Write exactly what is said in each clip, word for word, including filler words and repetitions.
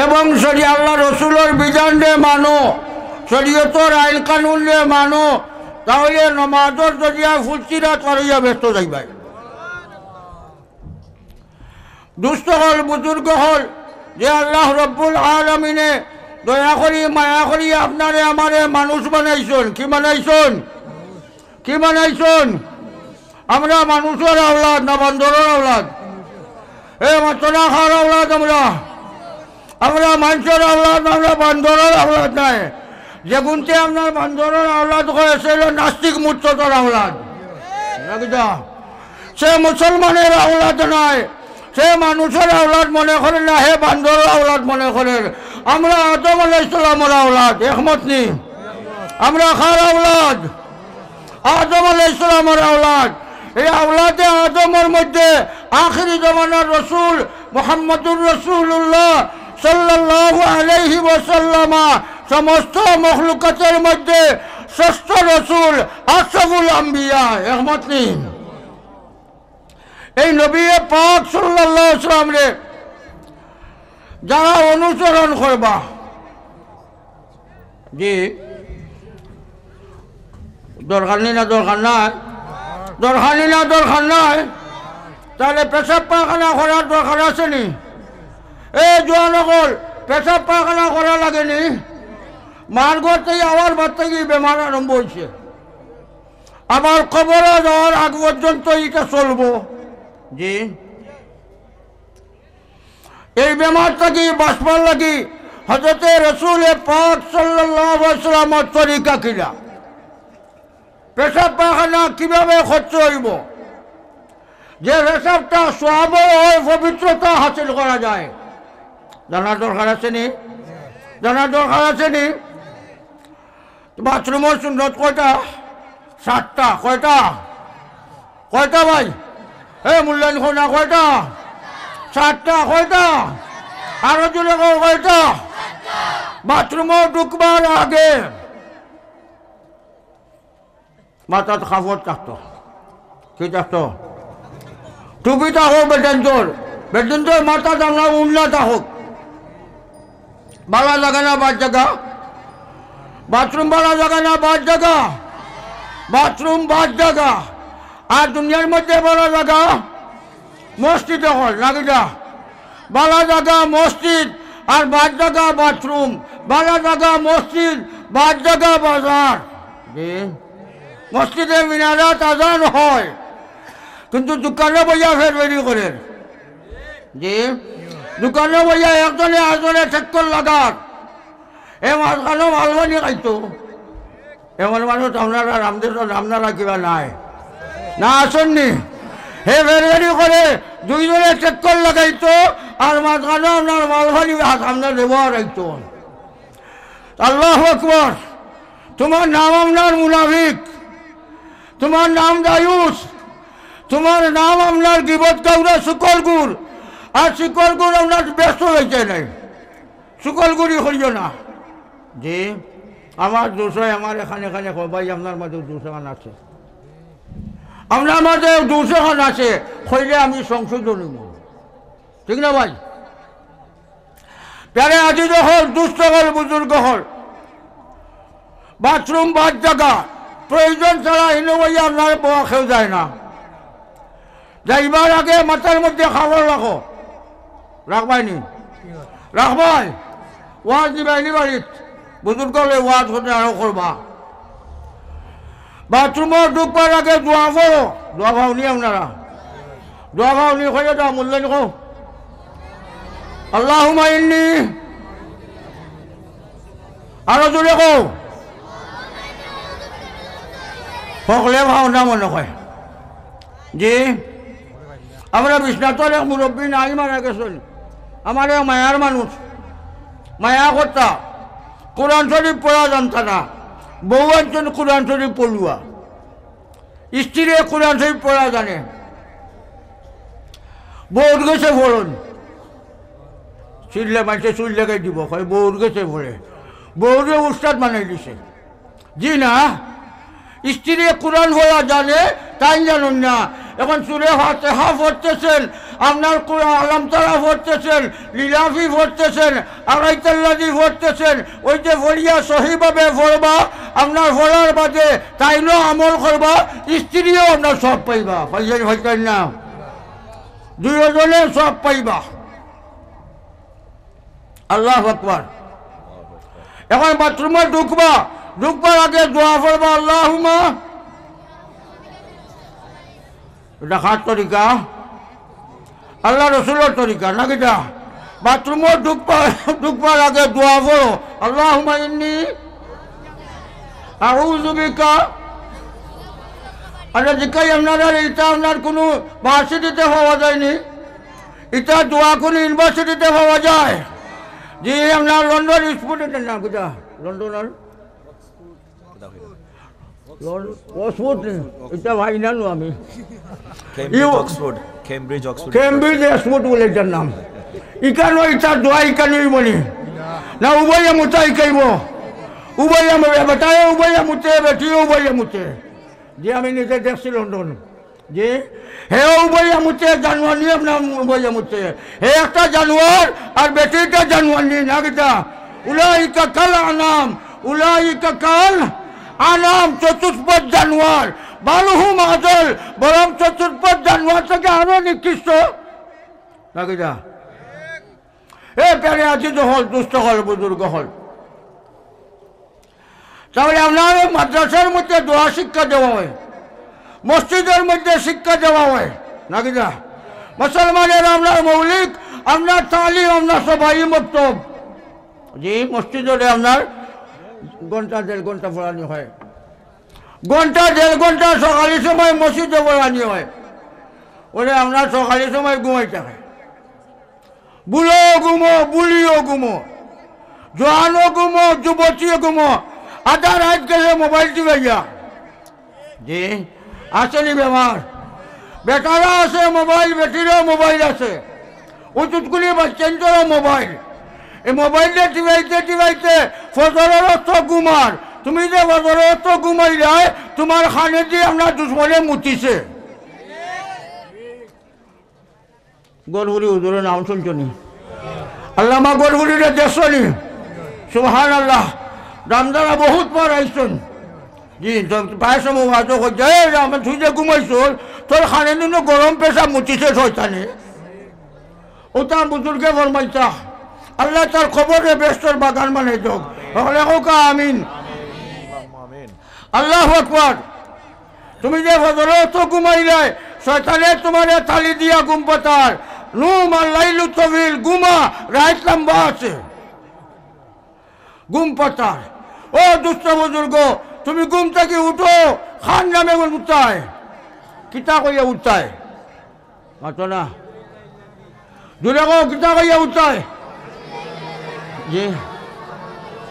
এবং যদি আল্লাহ রসুলর বিধানরে মানো, শরীয়তর আইন কানুনরে মানো, তাহলে নমাজর জরিয়ায় ফুলসিরাত পার অইয়া বেহেস্তো যাইবায়। দুস্ত অকল, বুজুর্গ অকল, যে আল্লাহ রব্বুল আলামিনে দয়া করি, মায়া করি আপনারে আমারে মানুষ বানাইছইন। কি বানাইছইন? কি বানাইছইন? আমরা মানুষর আওলাদ না বান্দরর আওলাদ? এ মাতরা, কার আওলাদ আমরা? আমরা মানষর আওলাদ, আমরা বান্দরর আওলাদ নায়। যেগুনতে আপনার বান্দরর আওলাদ কয়, সে অইলো নাস্তিক মুরতাদর আওলাদ। সে মুসলমানর আওলাদ নায়, সে মানুষর আওলাদ মনে করে না, হে বান্দরর আওলাদ মনে করে। আমরা আদম আলাইহিস সালামর আওলাদ, একমত নি? আমরা কার আওলাদ? আদম আলাইহিস সালামর আওলাদ। এই আওলাদে আদমর মধ্যে আখেরি জমানার রসুল মুহাম্মদুর রাসূলুল্লাহ সাল্লাল্লাহু আলাইহি ওয়াসাল্লামা সমস্ত মখলুকাতের মধ্যে শ্রেষ্ঠ রসুল, আশরাফুল আম্বিয়া, একমত নি? এই নবী পাক সাল্লাল্লাহু আলাইহি ওয়াসাল্লামরে যারা অনুসরণ করবা, জি, দরকার নি না দরকার নাই? দরকার নি না দরকার নাই? তাহলে পেশাব পায়খানা করার দরকার আছে নি? এ জোয়ান অকল, পেশাব পায়খানা করা লাগে নি? মার গর্ভ থাকি আওয়ার বাদ থাকি বেমার আরম্ভ অইছে। আবার কবরো যাওয়ার আগ পর্যন্ত ইটা চলবো। জি। এই বেমার থাকি বাঁচবার লাগি হযরতে রসুলে পাক সাল্লাল্লাহু আলাইহি ওয়াসাল্লামর তরিকা কিলা? পেশাব পায়খানা কিভাবে করতে অইবো? যে পেশাবটা সওয়াবও অয়, পবিত্রতা হাসিল করা যায়। জানার দরকার আছে নি? জানার দরকার আছে নি? বাথরুমর সুন্নত কয়টা? সাতটা। কয়টা? কয়টা ভাই? এ, মূল্যায়ন কও না, কয়টা? সাতটা। কয়টা? আরো জোরে কও, কয়টা? বাথরুমো ঢুকবার আগে মাথাত কাপড় থাকতো। কি থাকতো? টুপি থাকউক বেটিন্তর, বেটিন্তর মাথাত আপনার উন্না থাকউক। বালা জাগা না বাদ জাগা? বাথরুম বালা জাগা না বাদ জাগা? বাথরুম বাদ জাগা। আর দুনিয়ার মধ্যে বালা জাগা মসজিদ অকল, নাকি না? বালা জাগা মসজিদ আর বাদ জাগা বাথরুম, বালা জাগা মসজিদ, বাদ জাগা বাজার। জি। মসজিদে মিনারাত আজান হয়, কিন্তু দোকানো বইয়া ফেরফেরি করের। জি। দোকানো বইয়া একজনে আরজনরে ঠেক্কর লাগার। এ মাঝখানো মালপানি খাইতো। এমন মানুষ আপনারা রামদেশ, আপনারা কিবা নাই? না আছইন নি? হে ফেরফেরি করে দুইজনে ঠেক্কর লাগাইতো, আর মাঝখানো আপনার মালপানি হাত আপনার ব্যবহার অইতো। আল্লাহু আকবার। তুমার নাম আপনার মুনাফিক, তুমার নাম দায়ুস, তুমার নাম আপনার গিবতকারী শুকরগুর, আর শুকরগুর আপনার বেহেস্তো যাইতে নাই। শুকরগুরি করিও না। জি, আমার দোষ অয়, আমার এখানে এখানে কও, ভাই, আপনার মাঝে দোষ অখান আছে, আপনার মাঝে দোষ অখান আছে, কইলে আমি সংশোধন অইমু। ঠিক না ভাই? প্যারে আজি অকল, দুস্ত অকল, বুজুর্গ অকল, বাথরুম বাদ জাগা, প্রয়োজন ছাড়া হিনো বইয়া আপনার বওয়া কেউ যায় না। যাইবার আগে মাথার মধ্যে কাপড় রাখো। রাখবায় নি? রাখবায়? ওয়াজ দিবায় নি বাড়িত? বুজুর্গ অকলে ওয়াজ করতে আরো করবা। বাথরুমো ঢুকবার আগে দোয়া পড়ো। দোয়া পাও নি আপনারা? দোয়া পাও নি? কইয়া দাও, মূল্যায়ন কও। আল্লাহুম্মা ইন্নি। আরো জোরে কও। হকলে পাও না মনে কয়। জি, আমরা বিশ্বনাথর এক মুরব্বী নাই, মারা গেছইন। আমার এক মায়ার মানুষ, মায়া করতা, কোরআন শরীফ পড়া জানতা না, বউ আনছইন কোরআন শরীফ পড়ুয়া, স্ত্রীয়ে কোরআন শরীফ পড়া জানে, বউর গেছে পড়ইন, চিল্লা মাইনষে চুল লাগাই দিব, কয় বউর গেছে পড়ে, বউরে উস্তাদ বানাই দিছে। জি না, স্ত্রীয়ে কোরআন পড়া জানে, তাইন জানইন না। এখন সুরে ফাতিহা পড়তেছেন, আপনার কুরআন আলম তারা পড়তেছেন, লিলাফি পড়তেছেন, আরাইতাল্লাযী পড়তেছেন, ওই যে পড়িয়া সহিভাবে পড়বা, আপনার পড়ার বাদে তাইনও আমল করবা, স্ত্রীও আপনার সব পাইবা। পাইছেন, পাইছেন না? দুইজনে সব পাইবা। আল্লাহু আকবার। এখন বাথরুমো ঢুকবা, ঢুকবার আগে দোয়া পড়বা, আল্লাহুম্মা। এটা কার তরিকা? আল্লাহ রসুলর তরিকা, না কিতা? বাথরুমো ঢুকবা, ঢুকবার আগে দোয়া পড়ো, আল্লাহুম্মা ইন্নী আউযু বিকা। আচ্ছা, জিকাই আপনারা, ইটা আপনার কুনু ভার্সিটিতে পাওয়া যায়নি? ইটা দোয়া কুনু ইউনিভার্সিটিতে পাওয়া যায়? জি, আপনার লন্ডন স্কুল, ইটা না, কিতা? লন্ডন আর লন-, অক্সফোর্ড নি? ইটা ভাই না নু আমি। ক্যামব্রিজ, ইউ-, Oxford, Cambridge, Oxford. Cambridge, Oxford বলে ইটার নাম। ইখানো ইটা দোয়া, ইখানো ইবনি। না, উবাইয়া মুতা ইখাইবো। উবাইয়া মু-, বেটায় উবাইয়া মুতে, বেটিয়ে উবাইয়া মুতে। জি, আমি নিজে দেখছি লন্ডন। জি, হে উবাইয়া মুতে, জানোয়ার নি আপনার উবাইয়া মুতে। হে একটা জানোয়ার আর বেটিটা জানোয়ার নি, না কিতা? উলাইকা কাল আনাম, উলাইকা কাল আনাম, চতুষ্পদ জানোয়ার, বালহুম আদল, বরং চতুষ্পদ জানোয়ার থেকে আরো নিকৃষ্ট। না কিতা? এ প্যারে আজিজ হল, দুস্ত হল, বুজুর্গ হল। তাহলে আপনার মাদ্রাসার মধ্যে দোয়া শিক্ষা দেওয়া হয়, মসজিদের মধ্যে শিক্ষা দেওয়া হয়, না কিতা? মুসলমানের আপনার মৌলিক, আপনার তালিম, আপনার সবাই মক্তব। জি, মসজিদে আপনার ঘন্টা দেড় ঘন্টা পড়ানি হয়, ঘন্টা দেড় ঘন্টা সকালের সময় মসজিদে পড়ানি হয়। ওরে আপনার সকালের সময় ঘুমাই থাকে। বুড়ো ঘুমো, বুড়িও ঘুমো, জোয়ানও ঘুমো, যুবতীও ঘুমো, আধা রাত গেছে মোবাইল টিপাইয়া। জি, আছে নি বেমার? বেটারও আছে মোবাইল, বেটিরও মোবাইল আছে, উচুতকুলি বাচ্চাইন্তরও মোবাইল। এই মোবাইলটা টিপাইতে টিপাইতে ফজরর অক্ত ঘুমার। তুমি যে ফজরর অক্ত ঘুমাইলায়, তুমার কানেদি আপনার দুশমনে মুতিছে। গড়বুড়ি হুজুরর নাম শুনছো নি? আল্লামা গড়বুড়িরে দেখছো নি? সুবহানাল্লাহ। দামদারা বহুত বার আইছইন। জি, তো প্রায় সময় ওয়াজও কই যায়, "এ রাম, তুই যে ঘুমাইছস, তোর কানেদি নু গরম পেশাব মুতিছে শয়তানে।" ওটা বুজুর্গে ফরমাইতা, আল্লাহ তার কবররে বেহেশতর বাগান বানাই দেউক। হকলে কউক্কা আমিন। আমিন। আল্লাহু আকবার। তুমি যে ফজরর অক্ত ঘুমাইলায়, শয়তানে তুমারে তালি দিয়া ঘুম পাতার। নুম আল লাইলু তবিল, ঘুমা, রাইত লম্বা আছে। ঘুম পাতার। ও দুস্ত বুজুর্গ, তুমি ঘুম থাকি উঠো, কার নামে উঠতায়? কিতা কইয়া উঠতায়? মাতো না। জুরে কও, কিতা কইয়া উঠতায়? জি।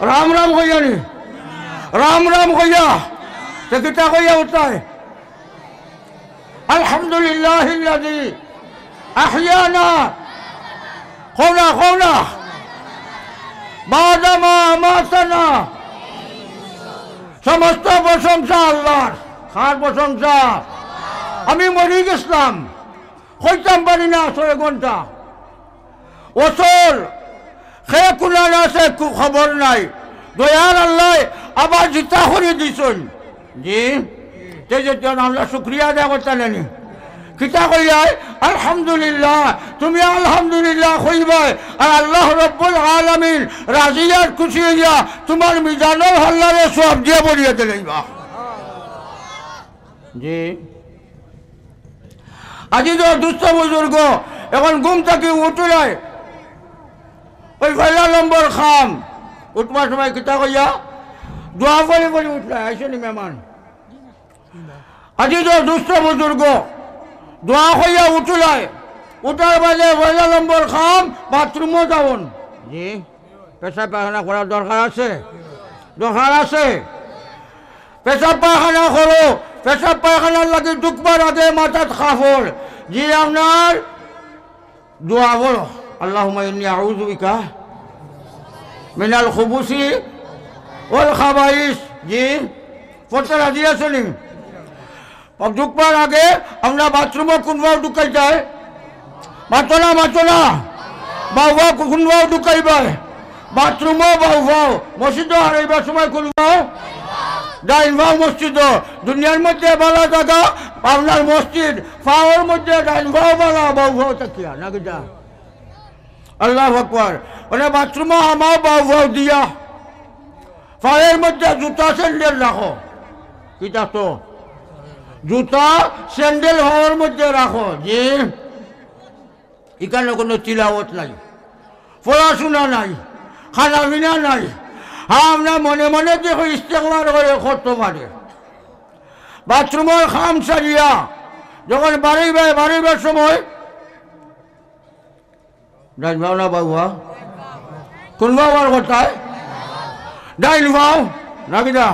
রাম রাম কইয়া নি? রাম রাম কইয়া। তে কিতা কইয়া উঠতায়? আলহামদুলিল্লাহিল্লাযী আহইয়ানা। কও না, কও না। বা'দা মা আমাতানা। সমস্ত প্রশংসা আল্লাহর। কার প্রশংসা? আমি মরি গেছলাম। কইতাম পারি না ছয় ঘন্টা। অচল, কে কুনান আছে কু-, খবর নাই। দয়ার আল্লায় আবার জিতা করি দিছইন। জি, তে যে জন আল্লাহ শুকরিয়া আদায় করতা নানি। কিতা কইলায়? আলহামদুলিল্লাহ। তুমি আলহামদুলিল্লাহ কইবায়, আর আল্লাহ রব্বুল আলামিন রাজি আর খুশি অইয়া তুমার মিজানর পাল্লারে সওয়াব দিয়া ভরিয়া দিলাইবা। জি। আজিজ দুস্ত বুজুর্গ, এখন ঘুম থাকি উঠিলায়, ওই পয়লা নম্বর কাম, উঠবার সময় কিতা কইয়া? দোয়া পড়ি পড়ি উঠলায়, আইছো নি মেহমান? আজিজ দুস্ত বুজুর্গ, দোয়া কইয়া উঠিলায়, উঠার বাদে পয়লা নম্বর কাম বাথরুমো যাওন। জি। পেশাব পায়খানা করার দরকার আছে? দরকার আছে। পেশাব পায়খানা করো। পেশাব পায়খানার লাগি ঢুকবার আগে মাথাত কাপড়। জি, আপনার দোয়া পড়ো, আল্লাহুম্মা ইন্নী আউযু বিকা মিনাল খুবুসি ওয়াল খাবাইস। জি, পড়তে রাজি আছো নি? ঢুকবার আগে আপনার বাথরুমো কুন পাও ঢুকাইতায়? পাতো না, মাতো না। বাউ পাও কু-, কুন পাও ঢুকাইবায়? বাথরুমো বাউ পাও, মসজিদো হারাইবার সময় কুন পাও? ডাইন পাও মসজিদো। দুনিয়ার মধ্যে বালা জাগা আপনার মসজিদ, পাওর মধ্যে ডাইন পাও বালা, বাউ পাও থাকিয়া, না কিতা? আল্লাহু আকবার। মানে বাথরুমো হামাও বাউ পাও দিয়া, পাওর মধ্যে জুতা স্যান্ডেল রাখো। কিতা তো? জুতা স্যান্ডেল পাওর মধ্যে রাখো। জি, ইখানো কুনু তিলাওয়াত নাই, পড়াশুনা নাই, খানা পিনা নাই। হ্যাঁ, আমরা মনে মনে যে ইস্তেগফার করে করতে পারে। বাথরুমর কাম সারিয়া যখন বারইবায়, বারইবার সময় ডাইন পাও না বাউ পাও? কুন পাও বার করতায়? ডাইন পাও, না কিতা?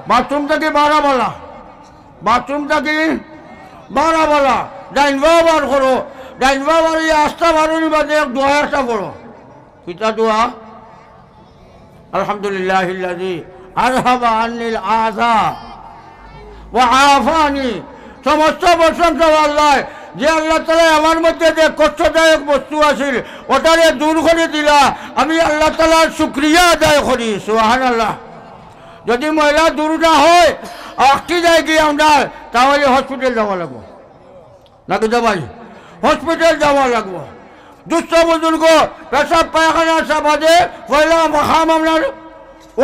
বাথরুম থাকি বারা বালা, বাথরুম থাকি বারা বালা। ডাইন পাও বার করো, ডাইন পাও বার অইয়া আস্তা বারনির বাদে এক দোয়া একটা পড়ো। কিতা দোয়া? আলহামদুলিল্লাহিল্লাযী আযহাবা আন্নিল আযা ওয়া আফানি। সমস্ত প্রশংসা আল্লাহ, যে আল্লাহ তাআলা আমার মধ্যে যে কষ্টদায়ক বস্তু আছিল, ওটারে দূর করি দিলা। আমি আল্লাহ তাআলার শুকরিয়া আদায় করি। সুবহানাল্লাহ। যদি ময়লা দূর না হয়, আটকি যায় গিয়া আমরা, তাহলে হসপিটাল যাওয়া লাগবো। না কিতা ভাই? হসপিটাল যাওয়া লাগবো। দুস্থ বুজুর্গ, পেশাব পায়খানা আসা বাদে পয়লা মাকাম আপনার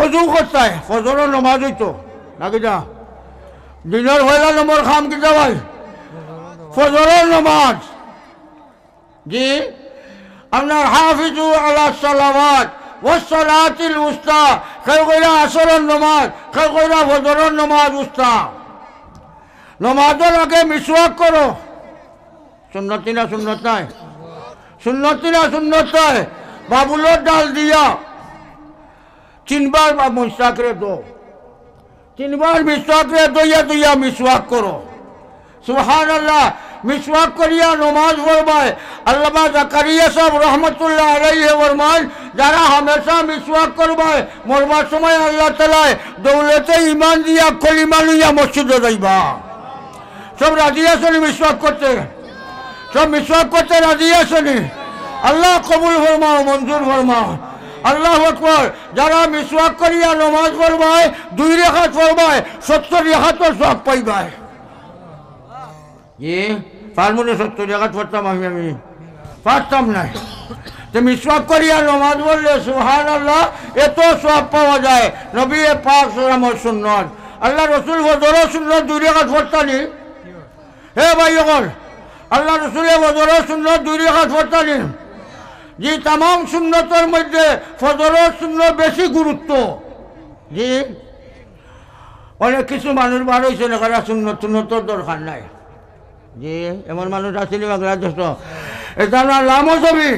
অজু করতায়, ফজরর নমাজ অইতো। না কিতা? দিনর পয়লা নম্বর কাম কিতা ভাই? ফজরর নমাজ। জি, আপনার হাফিজু আলা সালাওয়াত ওয়াস সালাতিল উস্তা, কেউ কইরা আসরর নমাজ, কেউ কইরা ফজরর নমাজ উস্তা। নমাজর আগে মিসওয়াক করো। সুন্নতি না সুন্নত নায়? সুন্নতি না সুন্নত নায়? বাবুলর ডাল দিয়া তিনবার বা মিসওয়াকরে দো। তিনবার মিসওয়াকরে দইয়া দইয়া মিসওয়াক করো। সুবহানাল্লাহ। মিসওয়াক করিয়া নমাজ পড়বায়। আল্লামা জাকারিয়া সাহেব রহমতুল্লাহ আলাইহি ফরমাইন, যারা হামেশা মিসওয়াক করবায়, মরবার সময় আল্লাহ তাআলায় দৌলতে ইমান দিয়া কলিমা লইয়া মসজিদো যাইবা। সব রাজি আছনি মিসওয়াক করতে? সব মিসওয়াক করতে রাজি আছনি? আল্লাহ কবুল ফরমাও, মঞ্জুর ফরমাও। আল্লাহু আকবার। যারা মিসওয়াক করিয়া নমাজ পড়বায়, দুই রেকাত পড়বায়, সত্তর রেকাতর সওয়াব পাইবায়। জি, পারমুনে সত্তর রেকাত পড়তাম আমি, আমি পারতাম নায়। তে মিসওয়াক করিয়া নমাজ পড়লে সুবহানাল্লাহ, এত সওয়াব পাওয়া যায়। নবী পাক সাল্লাল্লাহু আলাইহি ওয়াসাল্লামর সুন্নত, আল্লাহ রসুল ফজরর সুন্নত দুই রেকাত পড়তা নি? হে ভাই অকল, আল্লাহ রসুলে ফজরর সুন্নত দুই রেকাত পড়তা নি? জি, তামাম সুন্নতর মধ্যে ফজরর সুন্নত বেশি গুরুত্ব। জি, অনেক কিছু মানুষ বার অইছে না, কারা সুন্নত সুন্নতর দরকার নাই। জি, এমন মানুষ আছে নি বাংলাদেশো? এটা না লামজবি,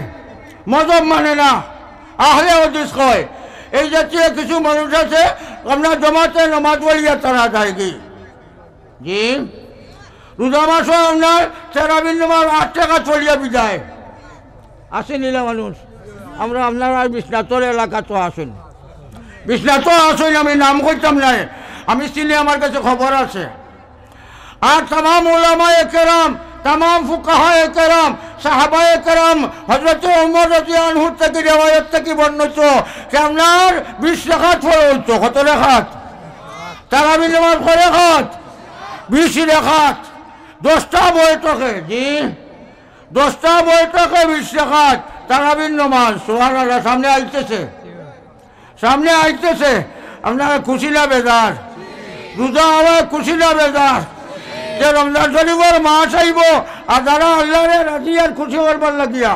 মজব মানে না, আহলে হাদিস কয়। এই জাতীয় কিছু মানুষ আছে, আপনার জমাতে নমাজ পড়িয়া তারা যায়গি। জি, রোজা মাসো আপনার তেরাবির নমাজ আট রেকাত পড়িয়া বিদায়। আছে নি লা মানুষ? আমরা আপনারা বিশ্বনাথর এলাকাত আছইন, বিশ্বনাথ আছইন, আমি নাম কইতাম নায়, আমি চিনি, আমার কাছে খবর আছে। আর তামাম উলামায়ে কেরাম, তামাম ফুকাহায়ে কেরাম, সাহাবায়ে কেরাম, হযরতে ওমর রাদিয়াল্লাহু আনহু থাকি রেওয়ায়ত থাকি বর্ণিত, যে আপনার বিশ রেকাত পড়া অইতো। কত রেকাত? তারাবির নমাজ কয় রেকাত? বিশ রেকাত। দশটা বৈঠকে, জি, দশটা বৈঠকে বিশ রেকাত তারাবির নমাজ। সুবহানাল্লাহ, সামনে আইতেছে, সামনে আইতেছে। আপনারা খুশি না বেজার? রোজা আওয়ায় খুশি না বেজার? যে রমজান শরীফর মাস আইবো, আর যারা আল্লাহরে রাজি আর খুশি করবার লাগিয়া,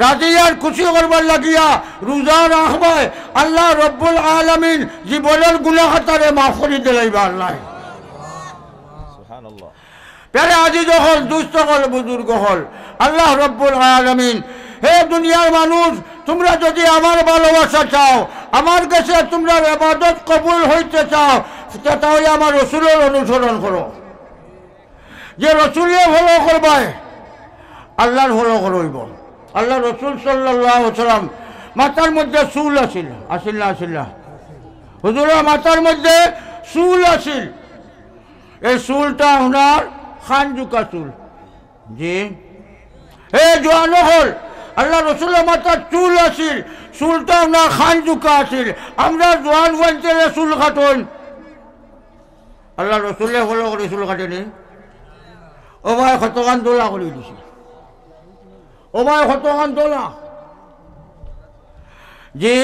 রাজি আর খুশি করবার লাগিয়া রোজা রাখবায়, আল্লাহ রব্বুল আলামিন জীবনর গুনাহ খাতারে মাফ করি দিলাইবা আল্লাহ। সুবহানাল্লাহ। প্যারে আজিজ অকল, দুস্ত অকল, বুজুর্গ অকল, আল্লাহ রব্বুল আলামিন, হে দুনিয়ার মানুষ, তোমরা যদি আমার ভালোবাসা চাও, আমার কাছে তোমরা ইবাদত কবুল হইতে চাও, তা-, তাহলে আমার রসুলর অনুসরণ করো। যে রসুলরে ফলো করবায়, আল্লাহর ফলো করইব। আল্লাহ রসুল সাল্লাল্লাহু আলাইহি ওয়াসাল্লাম মাথার মধ্যে চুল আছিল, আছিল না, আছিল না? হুজুরর মাথার মধ্যে চুল আছিল। এই চুলটা আপনার খান জুকা চুল। জি, হে জোয়ান অকল, আল্লার রসুলর মাথাত চুল আছিল, চুলটা আপনার খান জুকা আছিল। আমরা জোয়ান ফুয়াইন্তরে চুল কাটইন, আল্লার রসুলে ফলো করি চুল কাটেনি। ও ভাই, কতখান দলা করি দিছে। ও ভাই, কতখান দলা। জি,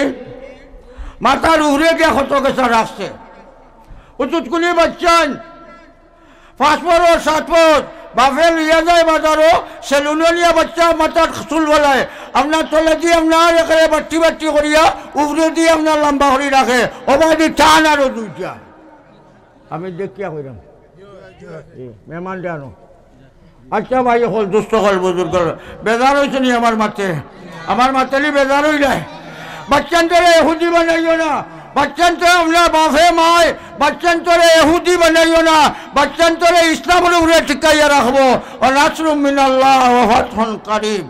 মাথার উপরে দিয়া কত গেছা রাখছে। উচুত কুলি বাচ্চাইন, পাঁচ বছর, সাত বছর, বাপে লইয়া যায় বাজারো, সেলুনো নিয়া বাচ্চা মাথার চুল ফালায়, আপনার তলেদি আপনার একেবারে বাট্টি বাট্টি করিয়া, উপরেদি আপনার লম্বা করি রাখে। ও ভাই, দি টান আরো দুইটা। আমি দেখিয়া কইরাম। জি, মেহমান জানো। আচ্ছা ভাই অকল, দুস্ত অকল, বুজুর্গ অকল, বেজার অইছইন নি আমার মাতে? আমার মাতে নি বেজার অইলায়? বাচ্চাইন্তরে এহুদি বানাইও না। বাচ্চাইন্তরে আপনার বাপে মায়, বাচ্চাইন্তরে এহুদি বানাইও না। বাচ্চাইন্তরে ইসলামর উপরে টিকাইয়া রাখবো। ও নাসরুম মিনাল্লাহ ওয়া ফাতহুন কারিব।